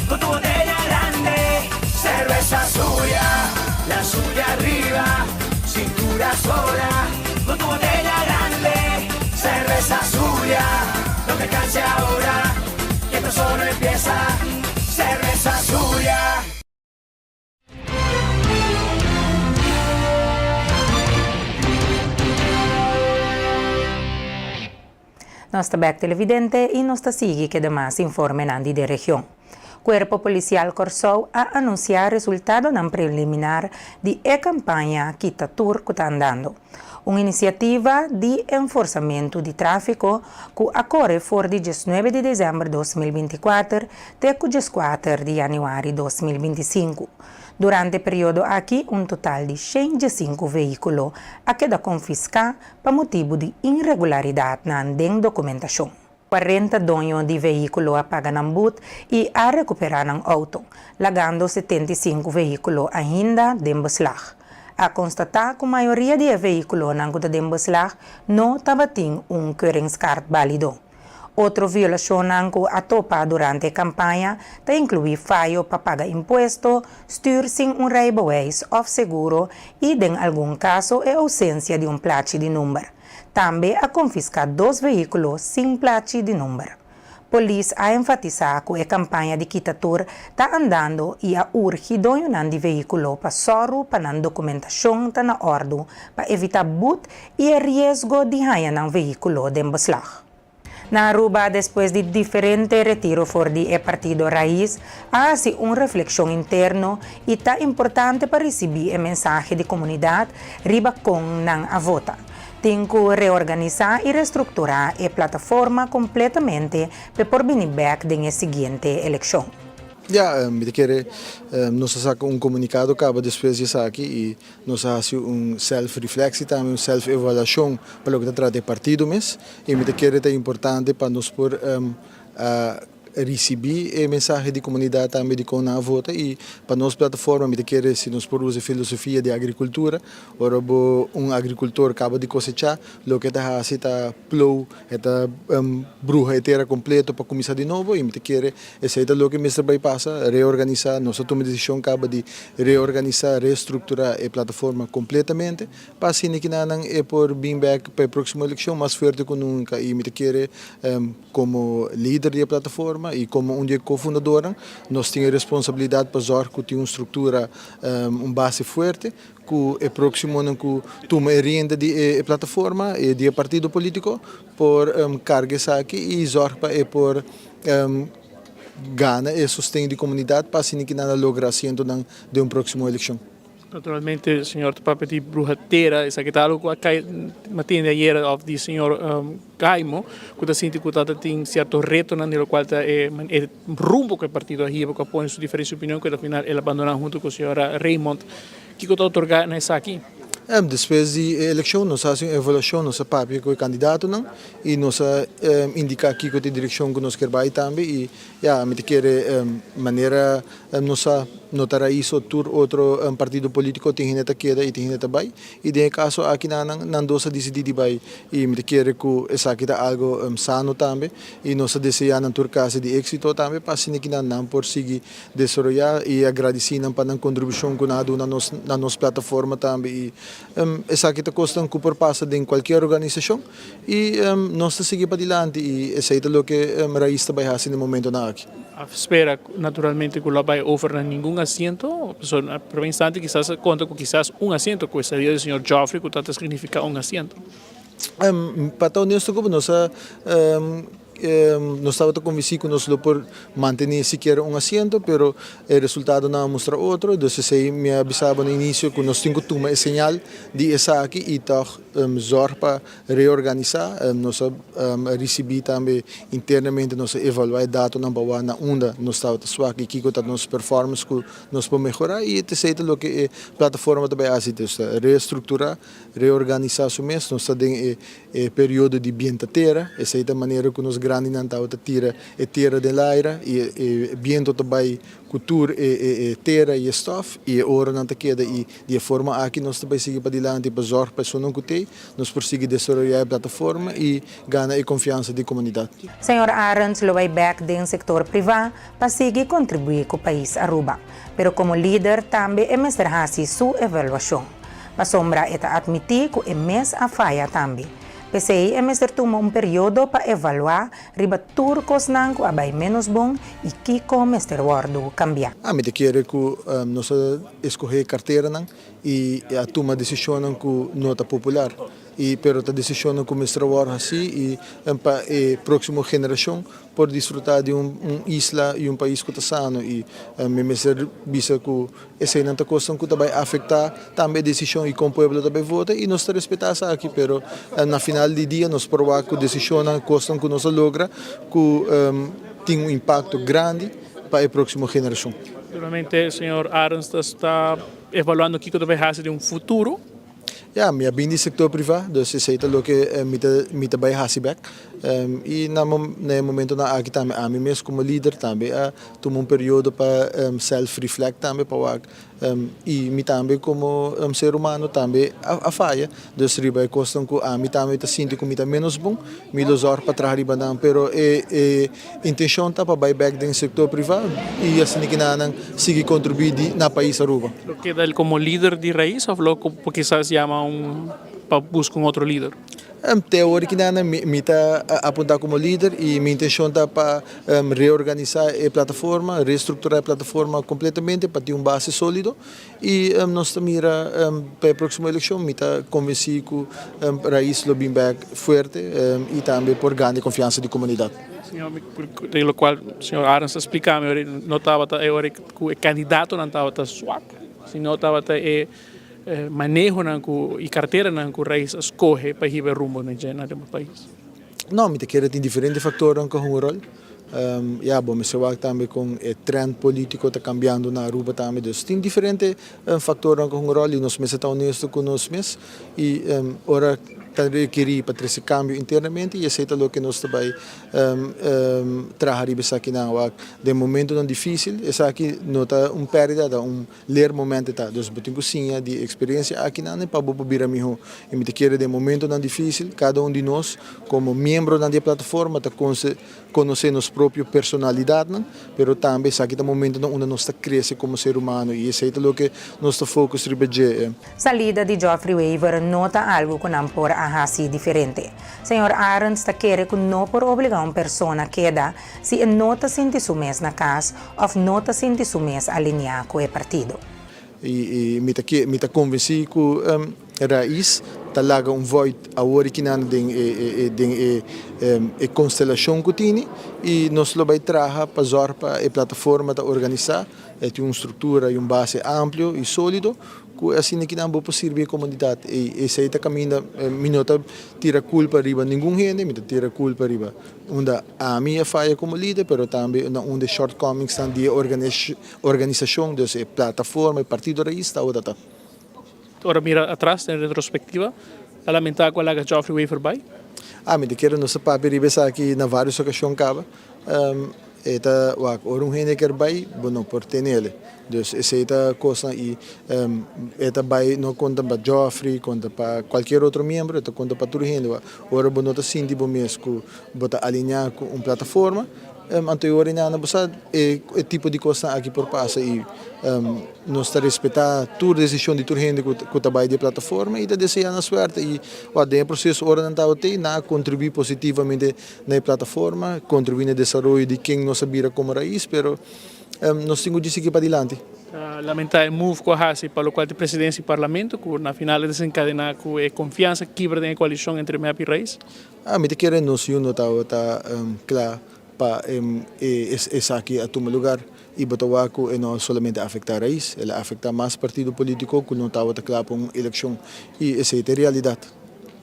con tu botella grande, cerveza Zulia, la Zulia arriba, cintura sola, con tu botella grande, cerveza Zulia, no te canses ahora, que esto solo empieza, cerveza Zulia.
Nos ta bek televidente y nos ta sigui ke demas informenan di de region. Cuerpo Policial Corsou a anuncia resultadonan preliminar di e campaña Kita Tur cu ta andando. Un inisiativa di enforsamentu di tráfiko ku a kore for di diesnuebe di desèmber 2024 te ku dieskuater di yanüari 2025. Durante e periodo aki un total di 105 vehíkulo a keda konfiská pa motibu di irregularidatnan den dokumentashon. 40 doño di vehíkulo a paga nan but i a rekuperá nan outo, lagando 75 vehíkulo ainda den beslag. A konstatá ku mayoria di e vehíkulonan ku ta den beslag no tabatin un keuringskaart bálido. Otro violashonnan ku a topa durante e kampaña ta inkluí fayo pa paga impuesto, stür sin un rijbewijs òf seguro i den algun kaso e ousensia di un plachi di number. Tambe a konfiská dos vehíkulo sin plachi di number. Polis a enfatisá ku e kampaña di kita tur ta andando i a urgi doñonan di vehíkulo pa sòru pa nan dokumentashon ta na òrdu pa evitá but i e riesgo di haña nan vehíkulo den beslag. Na Aruba despues di diferente retiro for di e partido Raiz a hasi un reflekshon interno i ta importante pa risibí e mensahe di komunidat riba kon nan a vota. Tin ku reorganisá i restrukturá e plataforma kompletamente p'e por bini bèk den e siguiente elekshon.
Ya, mi ta kere nos a saka un komunikado kaba despues di esaki i Nos a hasi un self-reflectie tambe, un self-evaluacion pa loke ta trata e partido mes. Y mi ta kere ta importante pa nos por ricibi e mensahe di comunidad tambe di con nan a vota. Y pa nos plataforma mi ta kere si nos por usa e filosofia di agricultura, ora bo un agricultor caba di cosecha, loke e ta hasi ta plow, e ta bruha e tera completo pa cuminsa di nobo y mi ta kere esey ta loke mester bay pasa, reorganisa, nos a tuma e decision caba di reorganisa, reestructura e plataforma completamente pa asina kinanan e por bin bek pa e proximo eleccion mas fuerte cu nunca y mi ta kere como lider di e plataforma y como un di e cofundadornan nos tin e responsabilidad pa zorg cu tin un structura, un base fuerte Ku e próksimonan ku tuma e rienda di e plataforma i di e partido polítiko por karga esaki i zòrg pa e por gana e sosten di komunidat pa asina ki nan a logra asientonan den un próksimo elekshon.
Naturalmente señor ta papia di bruha tera, esaki ta algo ku a kai matende ayera òf di señor Gaimo ku ta sinti ku ta tin sierto retonan di lokual ta e rumbo ku e partido a hiba ku a pone su diferensia opinion ku al final el a bandona huntu ku señora Raymond. Kiko ta otorgá na esaki?
Despues di e elekshon nos a hasi un evaluashon, nos a papia ku e kandidatonan i nos a indiká kiko ta e direkshon ku nos kier bai tambe i ya mi ta kere manera nos a nota rais o tur otro partido polítiko tin hende ta keda i tin hende ta bai i den e kaso aki nan nan dos a disidí di bai i mi ta kere ku esaki ta algu sano tambe i nos a deseá nan tur klase di éksito tambe pa asina ki nan nan por sigui desaroyá i a gradisí nan pa nan kontribushon ku nan a duna nos na nos plataforma tambe i esaki ta kosnan ku por pasa den kualkier organisashon i nos ta sigui padilanti i esei ta loke Raiz ta bai hasi na e momentonan aki.
A spera naturalmente ku lo a bai over na ningun asiento, pasobra na prome instante kisas a konta ku kisas un asiento ku e salida di señor Geoffrey ku ta ta signifiká un asiento.
Pa ta honesto ku bo nos a Nos tabata konvensí ku nos lo por mantené sikiera un asiento, pero e resultadonan a mustra otro. Dus esei mi a bisa bo na inisio ku nos tin ku tuma e señal di esaki i tòg zòrg pa reorganisá. Nos a risibí tambe internamente, nos a evaluá e datonan pa wak na unda nos tabata swak i kiko ta nos performance ku nos por mehorá. I esei ta loke e plataforma ta bai hasi, dus ta restrukturá, reorganisá su mes. Nos ta den e E periodo di bienta tera, esei ta manera ku nos grandinan tabata tira e tera den laira i e biento ta bai ku tur e tera i e stòf i e oronan ta keda i di e forma aki nos ta bai sigui padilanti pa zòrg pa esunnan ku t'ei nos por sigui desaroyá e plataforma i gana e konfiansa di komunidat.
Señor Arends lo bai bèk den sektor privá pa sigui kontribuí ku pais Aruba, pero komo lider tambe e mester hasi su evaluashon. Pasobra e ta atmití ku e mes a faya tambe. P'esei e mester tuma un periodo pa evaluá riba tur kosnan ku a bai ménos bon i kiko mester wòrdu kambiá.
Ami ta kere ku nos a eskohé karteranan i a tuma desishonnan ku no ta popular. I pero ta desishonnan ku mester a wòrdu hasí i pa e próksimo generashon por disfrutá di un isla i un pais ku ta sano i mi mester bisa ku eseinan ta kosnan ku ta bai afektá tambe e desishon i kon pueblo ta bai vota i nos ta respetá esaki pero na final di dia nos por wak ku desishonnan kosnan ku nos a logra ku tin un impakto grandi pa e próksimo generashon.
Naturalmente señor Arends ta sta evaluando kico ta bay haci den un futuro.
Ya, mi a bin di sector priva, dus esey ta loke mi ta mi ta bay haci bek. Y na na e momentonan aki tambe ami mes como lider tambe a tuma un periodo pa self reflect tambe pa wak Y mi tambe como ser humano tambe a faya, dus riba e cosnan cu ami tambe ta sinti cu mi ta menos bon, mi lo zorg pa traha riba nan. Pero e e intencion ta pa bay bek den sector priva y asina ki nan sigui contribui di na pais Aruba.
Lo keda el como lider di Raiz of lo kisas yama un pa busca un otro lider?
Te awor ki nan mi ta apunta como lider y mi intencion ta pa reorganisa e plataforma, reestructura e plataforma completamente pa tin un base solido y nos ta mira pa e proximo eleccion mi ta convenci cu Raiz lo bin bek fuerte y tambe por gana e confiansa di comunidad.
Den locual señor Arends ta splica mi no tabata e ora cu e candidatonan tabata swak, sino tabata e manehonan ku i karteranan ku Raiz a skohe pa hiba e rumbo na dje na den pais?
No, mi ta kere tin diferente faktornan ku hunga ròl. Ya, bo mester wak tambe kon e trend polítiko ta kambiando na Aruba tambe. Dus tin diferente faktornan ku hunga ròl i nos mester ta honesto ku nos mes. I ora ta rekerí pa trese kambio internamente i esei ta loke nos ta bai traha riba esakinan. Wak den momentonan difísil esaki no ta un pèrdida, ta un Leermoment ta. Dus bo tin ku siña di e eksperensia akinan pa bo por bira mihó. I mi ta kere den momentonan difísil, kada un di nos komo miembronan di e plataforma ta konosé nos propio personalidatnan, pero tambe esaki ta momentonan unda nos ta krese komo ser humano i esei ta loke nos ta focus riba dje.
Salida di Geoffrey Wever no ta algu ku nan por a hasi diferente. Señor Arends ta kere ku no por obligá un persona keda si e no ta sinti su mes na kas òf no ta sinti su mes alineá ku e partido.
I mi ta mi ta konvensí ku Raiz ta laga un void awor i kinan den e den e e konstelashon ku tini i nos lo bai traha pa zòrg pa e plataforma ta organisá, e tin un struktura i un base amplio i sólido Ku asina kinan bo por sirbi e komunidat. I esei ta kaminda mi no ta tira kulpa riba ningun hende, mi ta tira kulpa riba unda ami a faya komo lider, pero tambe na unda e shortcomingsnan di e organisashon, dus e plataforma, e partido Raiz tabata ta.
Ora mira atras den retrospektiva, ta lamentá ku a laga Geoffrey Wever bai?
Ami ta kere nos a papia riba esaki na vários okashon kaba. E ta wak ora un hende kier bai, bo no por tenele. Dus esei ta kosnan i e ta bai no konta pa Geoffrey, konta pa kualkier otro miembro, e ta konta pa tur hende. Ora bo no ta sinti bo mes ku bo ta alineá ku un plataforma, anto e ora ei nan bo sa e tipo di kosnan aki por pasa i nos ta respetá tur desishon di tur hende ku ta bai di e plataforma i ta deseá nan suerte. I wak den e proseso ora nan tabata ei, nan a kontribuí positivamente na e plataforma, kontribuí na e desaroyo di ken nos a bira komo rais, pero nos tin ku dje sigui padilanti.
Ta lamentá e move ku a hasi pa lokual ta e presidensia di parlamento ku na final a desenkadená ku e konfiansa kibra den e koalishon entre mep i rais.
Mi ta kere nos yu no tabata kla pa esaki a tuma lugar i bo ta wak ku e no solamente a afektá rais, el a afektá mas partido polítiko ku no tabata kla pa un elekshon i esei ta e realidat.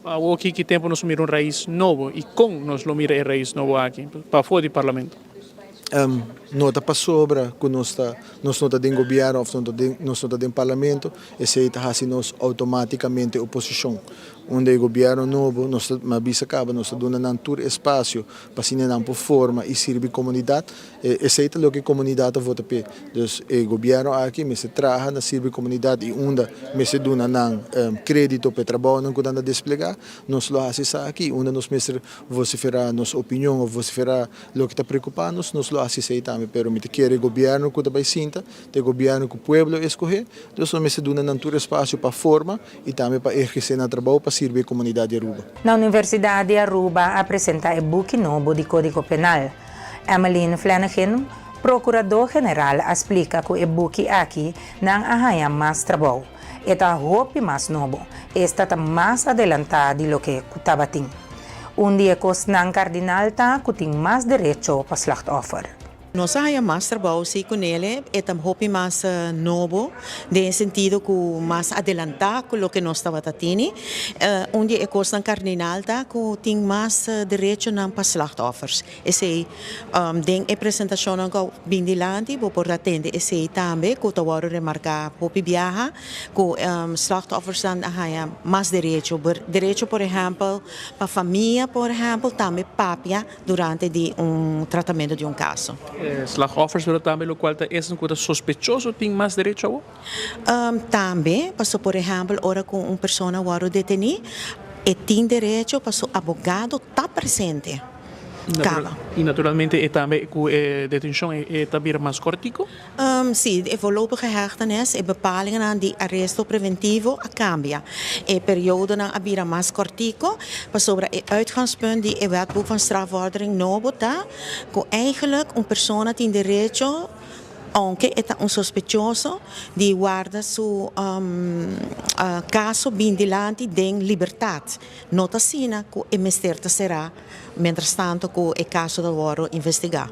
Awor ki ki tempu nos mira un rais nobo i kon nos lo mira e rais nobo aki pafó di parlamento?
No ta pasobra ku nos ta nos no ta den gobièrnu òf nos no ta den parlamento, esei ta hasi nos outomátikamente oposishon. Unda e gobièrnu nobo nos ta mi a bisa kaba nos ta duna nan tur espasio pa asina nan por forma i sirbi komunidat. Esei ta loke komunidat a vota p'e. Dus e gobièrnu aki mester traha na sirbi komunidat i unda mester duna nan krédito pa e trabounan ku nan ta desplegá, nos lo hasi esaki i unda nos mester vosiferá nos opinion òf vosiferá loke ta preokupá nos, nos lo hasi esei tambe. Pero mi ta kere e gobièrnu ku ta bai sinta ta e gobièrnu ku pueblo a eskohé, dus nos mester duna nan tur espasio pa forma i tambe pa ehersé nan trabou pa sirbi e komunidat di Aruba.
Na Universidat di Aruba a presentá e buki nobo di Kódigo Penal. Emmeline Flanagan, Prokuradó General a splika ku e buki aki nan a haña mas trabou. E ta hopi mas nobo, esta ta mas adelantá di loke ku tabatin. Un di e kosnan kardinal ta ku tin mas derecho pa slachtoffer.
Nos a haya mas trabou si cu nele, e ta hopi mas nobo den e sentido cu mas adelanta cu loke nos tabata tini. Un di e cosnan cardinal ta cu tin mas derechonan pa slachtoffers. Esey den e presentacionnan cu a bin dilanti bo por a tende esey tambe cu ta wordo remarca hopi biaha cu slachtoffersnan a haya mas derecho. Derecho por ehempel pa famia por ehempel tambe papia. Durante di un tratamentu di un kaso.
E slagoffers pero tambe lokual ta esnan ku ta sospechoso tin mas derecho awor?
Tambe, paso por ehèmpel ora ku un persona wòrdu detení e tin derecho pa su abogado ta presente. Kaba.
I naturalmente e tambe ku e detenshon e ta bira mas kòrtiku?
Sí, e voorlopige hechtenis, e bepalingennan di aresto preventivo a kambia. E periodonan a bira mas kòrtiku pasobra e uitgangspunt di e Wetboek van Strafvordering nobo ta ku eigenlijk un persona tin derecho, ounke e ta un sospechoso, di warda su kaso bin dilanti den libertat. No ta asina ku e mester ta será mientrastanto ku e kaso ta wòrdu investigá.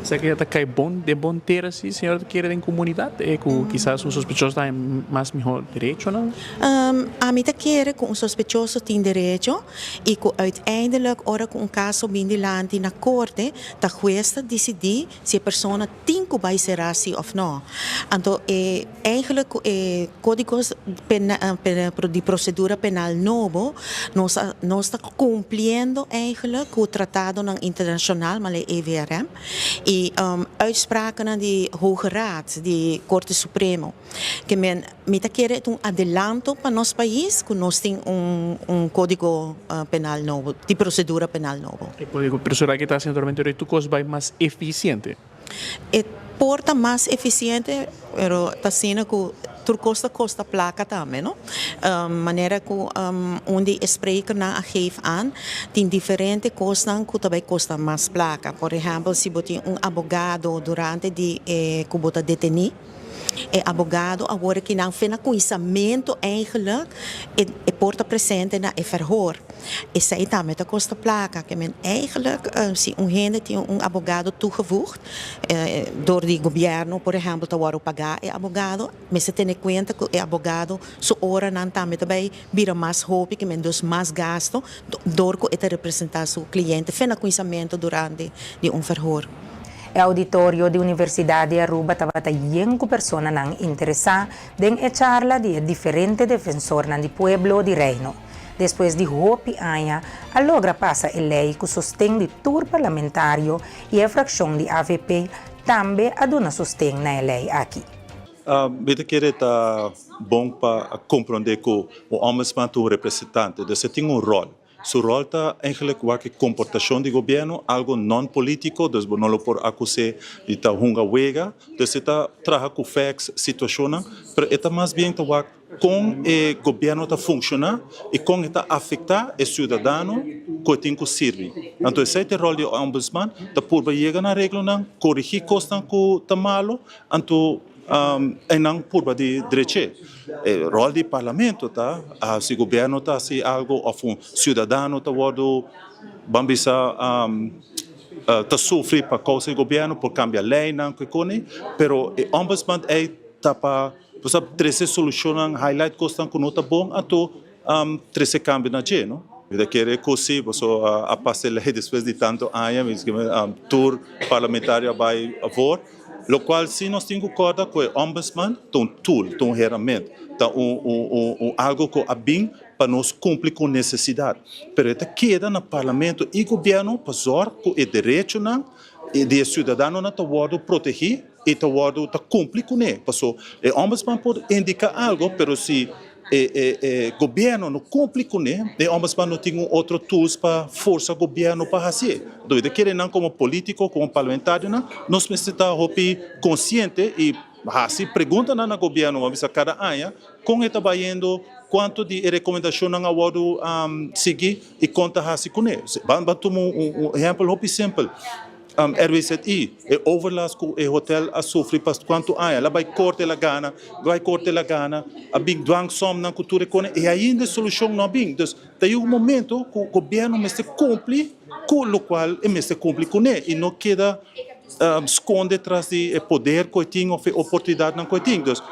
Esaki a ta kai bon den bon tera si señora ta kere den komunidat e ku kisas un sospechoso ta haña mas mihó derechonan?
Ami ta kere ku un sospechoso tin derecho i ku uiteindelijk ora ku un kaso bin dilanti na korte ta hues ta disidí si e persona tin ku bai será si òf nò. Anto e Eigenlijk ku e Kódigo di Prosedura Penal nobo nos a nos ta kumpliendo eigenlijk ku tratadonan internashonal male EVRM i uitsprakennan di Hoge Raad di Korte Supremo. Ke men mi ta kere e ta un adelanto pa nos pais ku nos tin un un Kódigo Penal nobo di Prosedura Penal nobo.
E Kódigo Prosedura aki ta hasi naturalmente tur kos bai mas efisiente.
E por ta mas eficiente, pero ta asina cu tur cos ta costa placa tambe, no? Manera cu un di e sprekernan a geef aan, tin diferente cosnan cu ta bay costa mas placa. Por ehempel, si bo tin un abogado durante di e cu bo ta deteni, E abogado awor aki nan fe na cuinsamento eigenlijk e e por ta presente na e verhoor. Esey tambe ta costa placa. Ke men eigenlijk si un hende tin un abogado toegevoegd door di gobierno por ehempel ta worde paga e abogado mester tene cuenta cu e abogado su oranan tambe ta bay bira mas hopi ke men dus mas gasto door cu e ta representa su cliente fe na cuinsamento durante di un verhoor.
E auditorio di Universidad di Aruba tabata yen cu personanan interesa den e charla di e diferente defensornan di pueblo di Reino. Despues di hopi aña a logra pasa e ley cu sosten di tur parlamentario y e fraccion di avp tambe a duna sosten na e ley aki.
Mi ta kere ta bon pa comprende cu un ombudsman ta un representante, dus e tin un rol. Su rol ta eigenlijk wak e comportacion di gobierno, algo non-politico, dus bo no lo por acus'e di ta hunga wega, dus e ta traha cu facts, situacionnan, pero e ta mas bien ta wak con e gobierno ta funciona y con e ta afecta e ciudadano cu e tin cu sirbi. Anto esey ta e rol di e ombudsman, ta purba yega na areglonan, corigi cosnan cu ta malo, anto Einan purba di dreché. E ròl di parlamento ta si gobièrnu ta hasi algu òf un siudadano ta wòrdu ban bisa ta sufri pa kousa di gobièrnu por kambia leinan ku e koni pero e ombudsman ei ta pa bo sa trese solushonnan highlight kosnan ku no ta bon anto trese kambio na dje no. Mi ta kere ku si boso a pasa e lei despues di tantu aña mi tur parlamentario a bai for. Locual si nos tin cu corda cu e Ombudsman ta un tool, ta un herramienta, ta un un un algo cu a bin pa nos cumpli cu un necesidad. Pero e ta keda na Parlamento y Gobierno pa zorg cu e derechonan di e ciudadanonan ta wordo protegi y ta wordo ta cumpli cune. Paso e Ombudsman por indica algo pero si E e e gobierno no cumpli cune, e ombudsman no tin un otro tools pa forsa gobierno pa hacié. Enton e ta kere nan como politico, como parlamentarionan, nos mester ta hopi consciente y haci preguntanan na gobierno, bo a bisa cada aña, con e ta bayendo, cuanto di e recomendacionnan a wordo sigui y con ta haci cune. Ban ban tuma un un ehempel hopi simpel. RWZI, e overlast ku e hotel a sufri pa kuantu aña, el a bai korte el a gana, bai korte el a gana, a bin dwangsomnan ku tur e kone i ainda e solushon no a bin. Dus ta yega un momento ku gobièrnu mester kumpli ku lokual e mester kumpli kuné i no keda. skonde tras di e poder ku e tin òf e oportunidatnan ku e tin. Dus,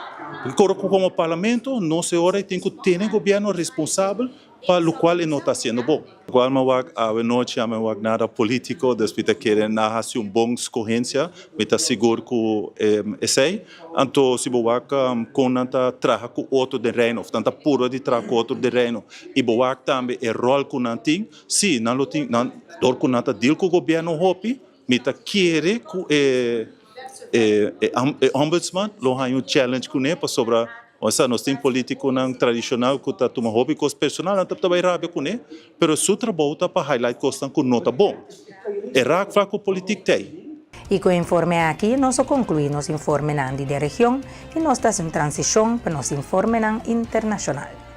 koro ku komo parlamento nos e ora e tin ku tene gobièrnu responsabel pa lokual e no ta hasiendo bon. Lokual mi a wak awe nochi, ami a wak nada polítiko, dus mi ta kere nan hasi un bon skohensia, mi ta sigur ku esei. Anto si bo wak kon nan ta traha ku otro den Reino òf nan ta purba di traha ku otro den Reino i bo wak tambe e ròl ku nan tin, si nan lo tin, nan dor ku nan ta deal ku gobièrnu hopi, Mi ta kere ku e e ombudsman lo haña un challenge kuné pasobra osea nos tin politikonan tradishonal ku ta tuma hopi kos personal nan ta bai rabia kuné pero su trabou ta pa highlight kosnan ku no ta bon. E raakvlak ku politik t'ei.
I ku e informe aki nos a konkluí nos informenan di den region i nos ta hasi un transishon pa nos informenan internashonal.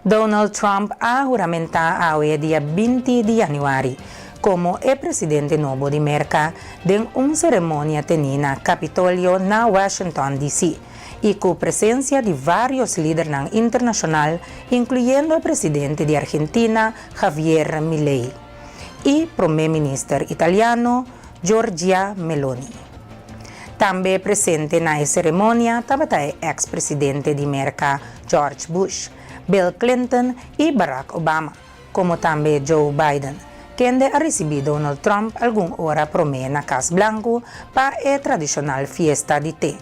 Donald Trump a huramentá awe dia 20 di yanüari komo e presidente nobo di Merka den un seremonia tení na Capitolio na Washington DC i ku presensia di vários lidernan internashonal inkluyendo e presidente di Argentina Javier Milei i promé minister italiano Giorgia Meloni. Tambe presente na e seremonia tabata e eks presidente di Merka George Bush, Bill Clinton i Barack Obama, komo tambe Joe Biden, kende a risibí Donald Trump algun ora promé na Kas Blanku pa e tradishonal fiesta di te.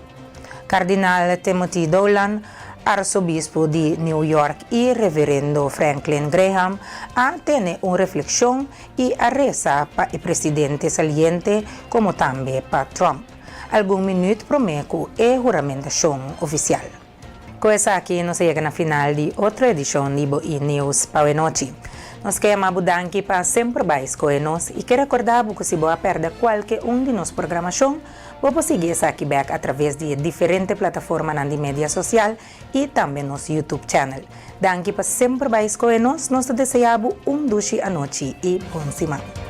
Kardinal Timothy Dolan, arsobispu di New York i Reverendo Franklin Graham a tene un reflekshon i a resa pa e presidente saliente komo tambe pa Trump, algun minüt promé ku e huramentashon ofisial. Ku esaki nos a yega na final di otro edishon di bo E-News pa awenochi. Nos ke yama bo danki pa semper bai skohe nos i ke rekordá bo ku si bo a pèrdè kualke un di nos programashon, Bo por sigui esaki bek a traves di e diferente plataformanan di media sosial i tambe nos YouTube channel. Danki pa semper bai skohe nos, nos ta desea bo un dushi anochi i bon siman.